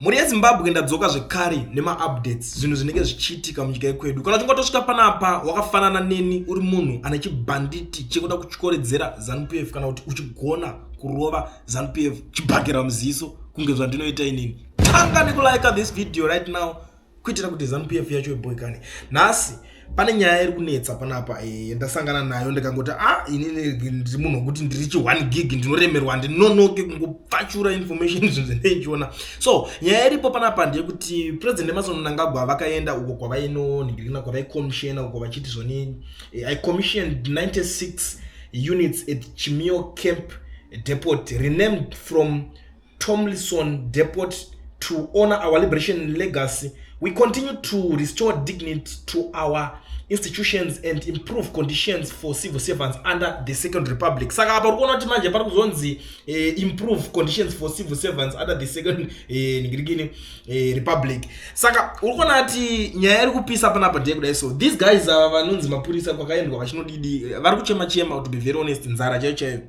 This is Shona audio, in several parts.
Mhuri yeZimbabwe, ndadzoka zvekare nemaupdates, zvinhu zvinenge zvichiitika munyika yekwedu. Kana uchinge watosvika panapa wakafanana neni, uri munhu ane chibhanditi chekuda kutyoredzera ZANU-PF, kana kuti uchigona kurova ZANU-PF chibhakera muziso kunge zvandinoita inini, tanga nekulike this video right now kuitira kuti ZANU-PF yacho iboikane. Nhasi pane nyaya iri kunetsa panapa, ndasangana nayo ndikangoti, a, ah, inini ndiri munhu wekuti ndiri chi 1 gig, ndinoremerwa, handinonoke kungopfachura information, zvinhu zvendeichiona. So nyaya iripo panapa ndeyekuti President Emmerson Mnangagwa vakaenda uko kwavainonhingirina, kwavaicommissiona uko, vachiti zvoni, "I commissioned 96 units at Chimio Camp Depot, renamed from Tomlinson Depot to honor our liberation legacy. We continue to restore dignity to our institutions and improve conditions for civil servants under the Second Republic." Saka apa uri kuona kuti manje pari kuzonzi improve conditions for civil servants under the Second ningirikini Republic. Saka uri kuona kuti nyaya iri kupisa panapa ndeyekudai. So these guys ava vanonzi mapurisa, kwakaendwa vachinodidi, vari kuchema chema. To be very honest, nzara chaiyo chaiyo,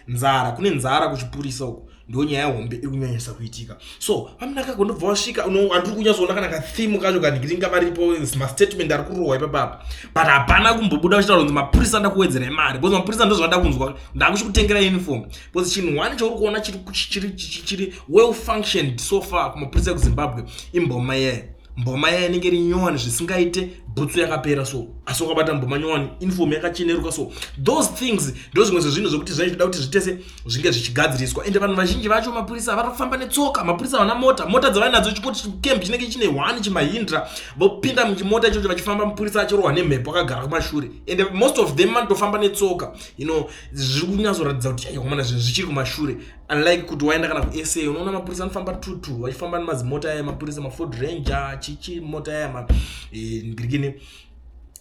nzara, kune nzara kuchipurisa uko, ndo nyaya hombe iri kunyanyisa kuitika. So vaMnangagwa ndobva wasvika, handiri kunyatsoona kana katheme kacho kandikiringa varipo, mastatement ari kurohwa ipapapa, but hapana kumbobuda vachitaura kunzi mapurisa ndakuwedzerai mari, because mapurisa ndozvada kunzwa, ndakuchikutengera uniform, because chinhu one chauri kuona chiri well functioned so far kumapurisa ekuZimbabwe imboma yaya. Mboma yaya inenge iri nyowani zvisingaite, bhutsu yakapera so, asi wakabata mboma nyowani, uniform yakacheneruka. So those things ndo zvimwe zvezvinhu zvokuti zvaizvida kuti zvitese zvinge zvichigadziriswa. Ende vanhu vazhinji vacho mapurisa vari kufamba netsoka, mapurisa vana mota, mota dzavainadzo, chikoti camp chinenge chine one chiMahindra, vopinda muchimota ichocho vachifamba, mupurisa achirohwa nemhepo akagara kumashure. Ende most of them vanotofamba netsoka. Zviri kunyatsoratidza kuti aiwa, zvinhu zvichiri kumashure, unlike kuti waenda kana kuSA, unoona mapurisa anofamba tutu, vachifamba nemazimota aya mapurisa, maFord Ranger, chichi mota aya, ngirikini,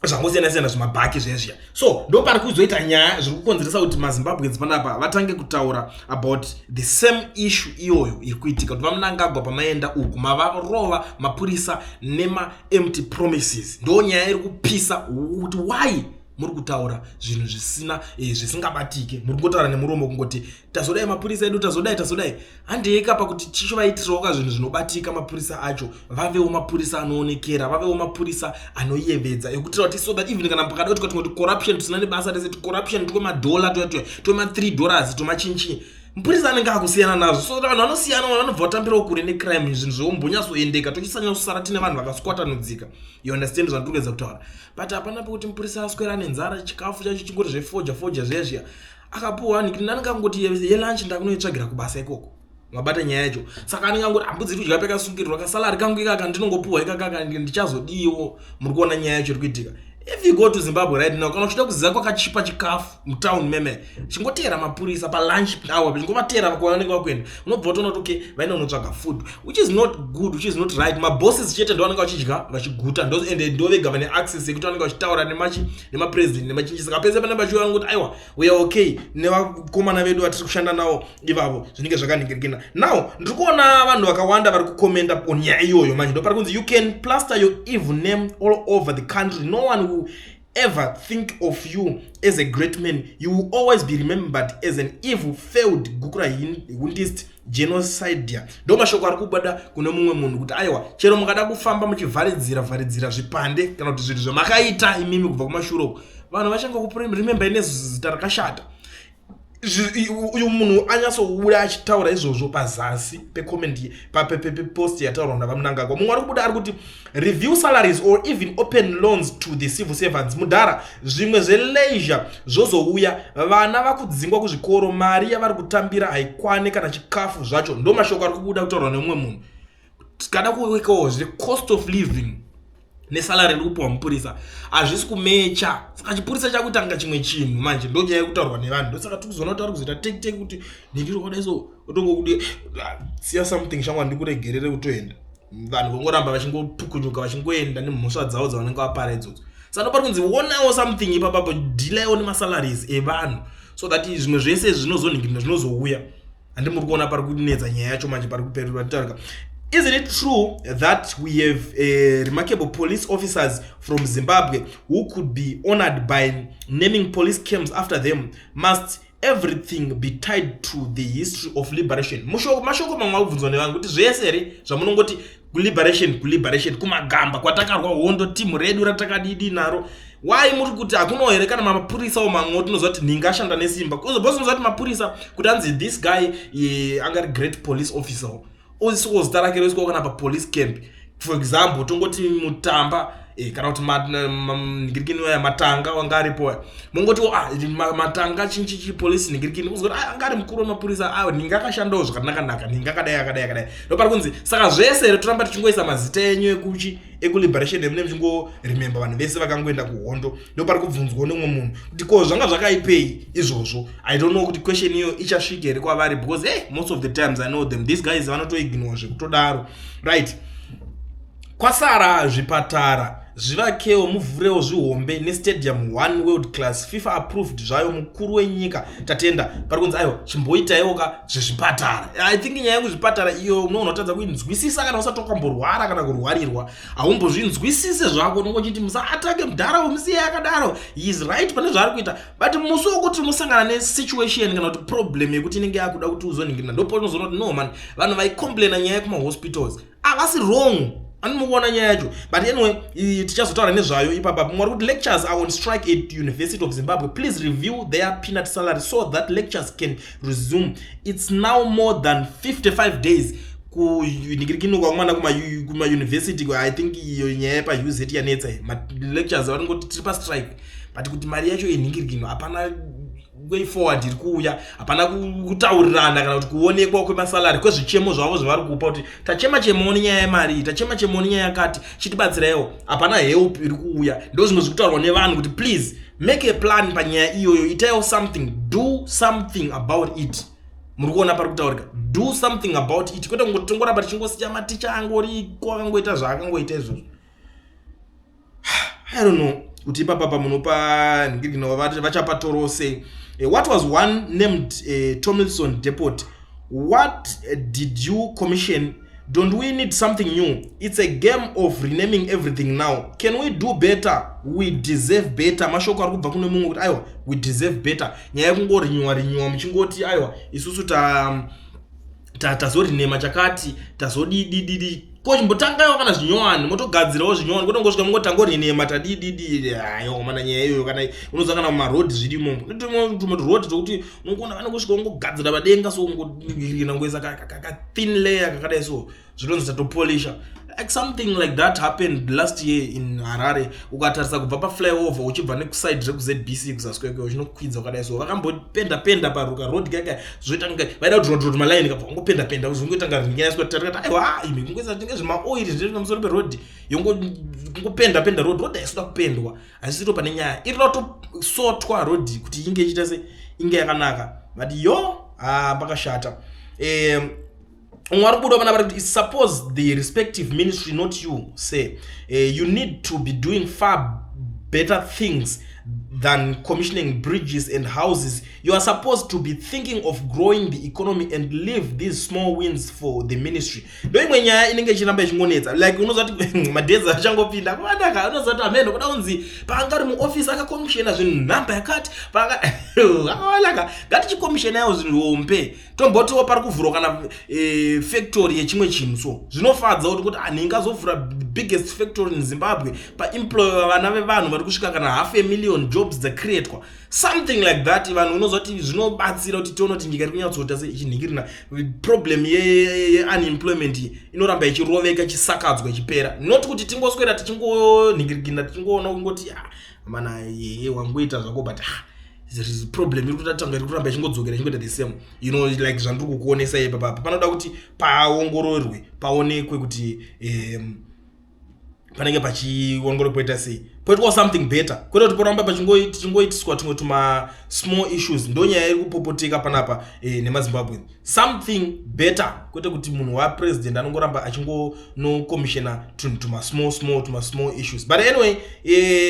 zvangosiyana siyana, zvimabhaki zviya zviya. So ndo pari kuzoita nyaya zviri kukonzeresa kuti maZimbabweans panapa vatange kutaura about the same issue iyoyo iri kuitika, kuti vaMnangagwa pamaenda uku mavarova mapurisa nemaempty promises. Ndo nyaya iri kupisa, kuti why muri kutaura zvinhu zvisina, zvisingabatike? Muri kungotaura nemuromo, kungoti tazodai mapurisa edu, tazodai, tazodai. Handei pakuti tichivaitirawo ka zvinhu zvinobatika, mapurisa acho vavewo mapurisa anoonekera, vavewo mapurisa anoyevedza, ekutira kuti so that even kana pakada kuti katingoti corruption, tisina nebasa rese, corruption twemadhola toya toya, twema$3, twemachinchi, mupurisa anenge akusiyana nazvo, so vanhu vanosiyana, vanobva vatambirawo kure necrime, zvinhu zvombonyatsoendeka, tochisanyasosara tine vanhu vakaswatanudzika. You understand zvandiri kuedza kutaura? But hapana pekuti mupurisa aswera nenzara, chikafu chacho chingori zvefoja foja zviya zviya, akapuwa anenge angoti yelunch ndakunoitsvagira kubasa ikoko. Mabata nyaya yacho? Saka anenge angoti hambudzi kudya pekasungirirwa, kasalary kangu ikaka ndinongopuhwa ikakaka, ndichazodiwo. Muri kuona nyaya yacho iri kuitika? If you go to Zimbabwe right now, kana uchida kuziva kwakachipa chikafu mutown meme, chingoteera mapurisa palunch hour, chingovateera kwavanenge vakuenda, unobva watoona kuti okay, vaenda kunotsvaga food, which is not good, which is not right. Mabosses chete ndo vanenge vachidya vachiguta, ende ndo vega vane access yekuti vanenge vachitaura nemapresident nemachinji. Saka pese pane vachiuya kuti aiwa, we are okay nevakomana vedu vatiri kushanda navo ivavo, zvinenge zvakaningirikina. Now ndiri kuona vanhu vakawanda vari kucommenta on nyaya iyoyo. Manje ndo pari kunzi, "You can plaster your evil name all over the country. No one will ever think of you as a great man. You will always be remembered as an evil, failed Gukurahundi genocider." Ndo mashoko ari kubuda kune mumwe munhu kuti aiwa, chero mukada kufamba muchivharidzira vharidzira zvipande kana kuti zvinhu zvamakaita imimi kubva kumashure uko, vanhu vachangokuremember nezita rakashata. Uyu munhu anyatsobuda achitaura izvozvo pazasi pecomment, pepost yataurwa navaMnangagwa. Mumwe ari kubuda ari kuti, "Review salaries or even open loans to the civil servants. Mudhara, zvimwe zveleisure zvozouya. Vana vakudzingwa kuzvikoro, mari yavari kutambira haikwani kana chikafu zvacho." Ndo mashoko ari kubuda kutaurwa nemumwe munhu. Tikada kuwekawo zviri cost of living nesalary iri kupiwa mupurisa, hazvisi kumecha. Saka chipurisa chakutanga chimwe chinhu manje, ndo nyaya yekutaurwa nevanhu. Ndosaka tikuzoona kuti ari kuzoita tektek kuti ndindiri kwadai, so otongokudi siya something, shamwa, ndikuregerere kutoenda. Vanhu vongoramba vachingopukunyuka, vachingoenda nemhosva dzavo dzavanenge vapara idzodzo. Saka ndopari kunzi onawo something ipapapo, dealaiwo nemasalaries evanhu so that zvimwe zvese zvinozonhingirina zvinozouya. Handi muri kuona pari kunetsa nyaya yacho manje, pari kuperataurika? "Isn't it true that we have remarkable police officers from Zimbabwe who could be honored by naming police camps after them? Must Everything be tied to the history of liberation? Mushoko mashoko mamwe akubvunzwa nevanhu kuti zvese here zvamunongoti kuliberation, kuliberation, kumagamba kwatakarwa hondo, timu redu ratakadidi naro, why muri kuti hakuno here kana mapurisawo mamwe tinoziva kuti nhinga ashanda nesimba? Because unoziva kuti mapurisa kuti anzi this guy angari great police officer, oiswawo zita rake, roiswawo kana papolice camp, for example, tongoti Mutamba, kana kuti ningirikini waya Matanga wanga aripo waya, mongotiwo, ah, Matanga chinchichi police ningirikini, uzoti, ah, anga ari mukuru wemapurisa, ah, ninga akashandawo zvakanaka-naka, ninga akadai, akadai, akadai. Ndopari kunzi saka zvese here toramba tichingoisa mazita enyu ekuchi ekuliberation, emune muchingoremember vanhu vese vakangoenda kuhondo? Ndopari kubvunzwawo nemumwe munhu kuti ko zvanga zvakaipei izvozvo? I don't know kuti question iyo ichasvika here kwavari, because hey, most of the times I know them, these guys vanotoignore zvekutodaro. Right, kwasara zvipatara, zvivakewo, muvhurewo zvihombe nestadium one, world class, FIFA approved zvayo. Mukuru wenyika, tatenda. Pari kunzi aiwa, chimboitaiwo ka zvezvipatara. I think nyaya yekuzvipatara iyo unoona kutadza kuinzwisisa kana usati wakamborwara kana kurwarirwa, haumbozvinzwisise zvako. Unongochiti musaatake mudhara, umusiye akadaro, he is right pane zvaari kuita. But musi wokuti unosangana nesituation kana kuti problem yekuti inenge yakuda kuti uzoningirina, ndopo unozoona kuti no man, vanhu vaicomplaina nyaya yekumahospitals havasi wrong. Anomukuona nyaya yacho. But anyway, tichazotaura nezvayo ipapa. Mwari kuti lecturers are on strike at University of Zimbabwe. Please review their peanut salary so that lectures can resume. It's now more than 55 days. Kuningirikino kwamwana kumauniversity, I think iyo nyaya yepaUZ yanetsa. Malecturers vanongoti tiri pastrike, but kuti mari yacho yenhingirikino hapana way forward iri kuuya, hapana kutaurirana kana kuti kuonekwa kwemasalary, kwezvichemo zvavo zvavari kupa kuti tachema chemawo nenyaya yemari, tachema chemawo nenyaya yakati, chitibatsiraiwo. Hapana help iri kuuya. Ndo zvimwe zviri kutaurwa nevanhu kuti please make a plan panyaya iyoyo, itaiwo something, do something about it. Muri kuona pari kutaurika do something about it, kwete kungoti tongoramba tichingosiya maticha angoriko akangoita zvaakangoita izvozvo. I don't know kuti ipapapa munopa nhingirikino vachapa toro sei. What was one named Tomlinson Depot? What did you commission? Don't we need something new? It's a game of renaming everything now. Can we do better? We deserve better. Mashoko ari kubva kune mumwe kuti aiwa, we deserve better. Nyaya yekungorenewa renewa muchingoti aiwa, isusu tazorenama chakati, tazodidididi, ko chimbotangaiwo kana zvinyowani, motogadzirawo zvinyowani, kwete ngosvika mungoti tangorenama, tadididi. Ayo mana, nyaya iyoyo kana unoziva kana mumarodhi zviri imomo, tumarodhi tokuti unongoona vanongosvika ungogadzira padenga, so ungongoisa kathin layer kakadai, so zvinonzi tatopolisha. Like something like that happened last year in Harare. Ukatarisa kubva paflyover uchibva nekuside rekuZBC kuzasi uchinokwidza ukadai, so vakambopenda penda paruka road kaka, zvoita kunge vaida kuti road malaini kabva vangopenda penda, zvongoita nga rinyaiswa. Takati aiwa, imi kungoisa tinge zvimaoiri zviri pamusoro peroad, yongopenda penda road. Road haisida kupendwa, haisiro pane nyaya, iri kutosotwa road kuti inge ichiita se inge yakanaka. But yo, ah, pakashata. Umwe ari kubuda pana vari kuti suppose the respective ministry, not you, say you need to be doing far better things than commissioning bridges and houses. You are supposed to be thinking of growing the economy and leave these small wins for the ministry. Ndo imwe nyaya inenge ichiramba ichingonetsa. Like unoziva kuti madhezi achangopinda kuvanaka, unoziva kuti ameno kuda kunzi paanga ari muofisi akakomishena zvinhu nhamba yakati panga ngatichikomishena zvinhu hombe. Tombotiwo pari kuvhurwa kana factory yechimwe chinhu, so zvinofadza kuti anhingi azovhura biggest factory in Zimbabwe, paemployiwa vana vevanhu vari kusvika kana half a million, jobs dzacreatwa, something like that. Vanhu unoziva kuti zvinobatsira kuti tione kuti nyika iri kunyatsoita se ichinhingirina. Problem yeunemployment inoramba ichiroveka, ichisakadzwa, ichipera, not kuti tingoswera tichingonhingirikina, tichingoona kungoti, ah, mana ye wangoita zvako, but ah, problem iri kutatanga, iri kuramba ichingodzokera, ichingoita the same, like zvandiri kukuonesa ipapapa. Panoda kuti paongororwe, paonekwe kuti panenge pachiongororwa poita sei, poitwawo something better, kwete kuti poramba tichingoitiswa tumwe tuma small issues. Ndo nyaya iri kupopoteka panapa nemaZimbabwe. Something better, kwete kuti munhu wapresident anongoramba achingonokomishona tunhu tuma small small, tuma small issues. But anyway,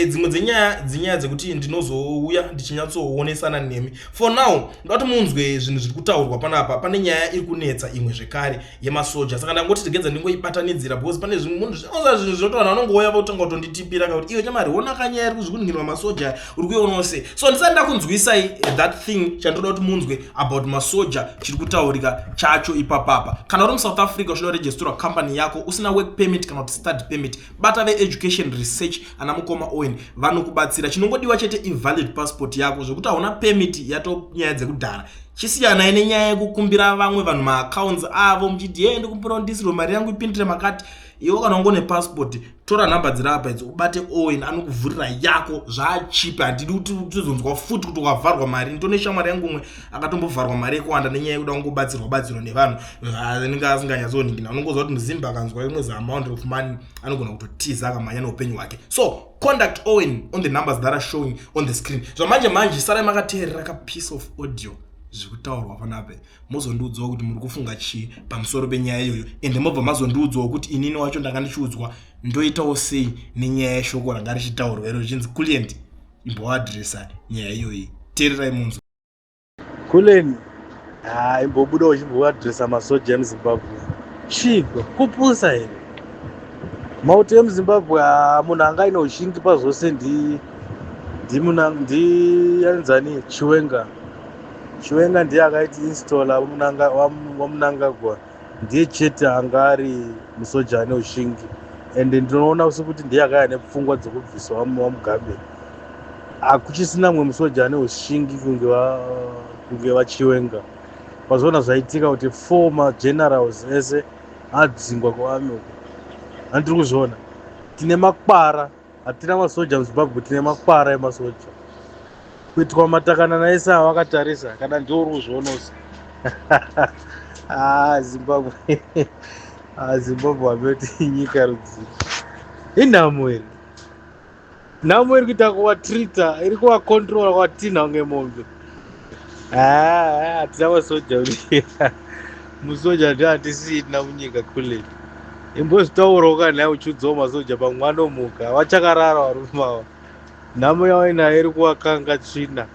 dzimwe dzenyaya dzinyaya dzekuti ndinozouya ndichinyatsoonesana nemi. For now ndoda kuti munzwe zvinhu zviri kutaurwa panapa. Pane nyaya iri kunetsa imwe zvekare yemasoja, saka ndangoti tigedza ndingoibatanidzira because pane zvimwe munhu zvinoza zvinhu zvinoti vanhu vanongouya votanga kutonditipira kakuti iyo chamari. shamwari, ona kanyaya iri kuzvikuningirwa masoja, uri kuionawo sei? So ndisati ndakunzwisai that thing chandoda kuti munzwe about masoja chiri kutaurika chacho ipapapa. Kana uri muSouth Africa uchida kuregisterwa company yako usina work permit kana kuti study permit, bata veEducation Research, ana mukoma Owen vanokubatsira. Chinongodiwa chete ivalid passport yako. Zvekuti hauna permit yato nyaya dzekudhara. Chisiyanai nenyaya yekukumbira vamwe vanhu maaccounts avo muchiti, "Ye, ndikumbira ndisirwe mari yangu ipindire makati." Iwe kana ungone passport, tora nhamba dziri apa idzo, ubate Owen, anokuvhurira yako zvaachipa. Handidi kuti tizonzwa futi kuti wakavharwa mari. Nditone shamwari yangu umwe akatombovharwa mari yekuwanda nenyaya yekuda kungobatsirwa batsirwa nevanhu anenge asinganyatsoningina. Unongoziva kuti muzimba akanzwa imwe amount of money anogona kutotiza akamhanya neupenyu hwake. So contact Owen on the numbers that are showing on the screen. Zvamanje manje, sarai makateerera ka piece of audio zvekutaurwa panapa, mozondiudzawo kuti muri kufunga chii pamusoro penyaya iyoyo, ende mobva mazondiudzawo kuti inini wacho ndanga ndichiudzwa ndoitawo sei nenyaya yeshoko ranga richitaurwa iro richinzi, "Kulient, imboadresa nyaya iyoyi." Teererai munzwa. Kuleni, ha, imbobuda uchimboadresa masoja emuZimbabwe. Chiko kupusa here? Mauto emuZimbabwe, ha, munhu anga aine ushingi pazvose ndi ndi anzani, Chiwenga. Chiwenga ndiye akaiti installa waMunangagwa. Ndiye chete anga ari musoja ane ushingi, ende ndinoona sekuti ndiye akauya nepfungwa dzekubvisa waMugabe. Hakuchisina mumwe musoja ane ushingi kunge vaChiwenga. Wazoona zvaitika kuti four magenerals ese adzingwa kuarmy uko. Handiri kuzviona, tine makwara, hatina masoja muZimbabwe, tine makwara emasoja kuitwa matakanana ese avakatarisa. Kana ndiwo uri kuzvionosa. Ah, Zimbabwe, ah, Zimbabwe hameti inyika rudzii? Inhamo here? Nhamo iri kuita kuvatrita, iri kuvakontrola, kuvatinha kunge mombe. Hatina masoja, musoja ndio hatisina munyika. Kuleni, imbozvitaurawo kana uchiudzawo masoja, pamwe anomuka vachakarara. Varume ava nhamo yavo inayo iri kuvakanga tsvina.